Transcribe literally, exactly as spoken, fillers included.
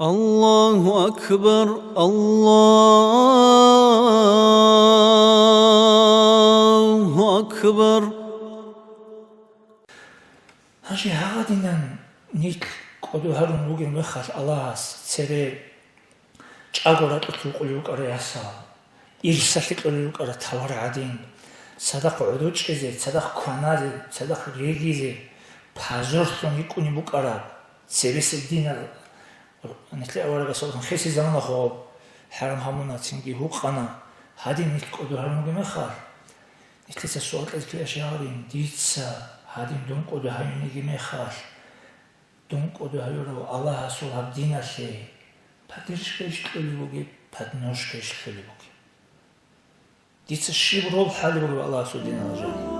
Аллагьу акбар, Аллагьу акбар. Гьанже гьагъадинан нилъ кӀодо гьарун вугеб мехалъ Аллагьас цере чӀаго ракьулъ вукъулев вукӀарай ясал, ирсалъе кьолел рукӀарал тавар гӀадин, цадахъ гӀодочӀизе, цадахъ кваназе, цадахъ регизе, пазорлъун йикӀунеб букӀараб, цебесеб динал, нилъер аварагасул хиси заманалъ хӀарам гьабуна, цинги гьукъана, гьадин нилъ кӀодо гьарун вугеб мехалъ, нилъеца суал кьезе ккела, шагьарин, дица гьадин дун кӀодо гьаюн йигеб мехалъ, дун кӀодо гьаюрав Аллагьасул гьаб диналъе поддержкайищ кьолеб бугеб, подножкайищ кьолеб бугеб? Дица щиб роль хӀалеб бугеб Аллагьасул диналда, жан?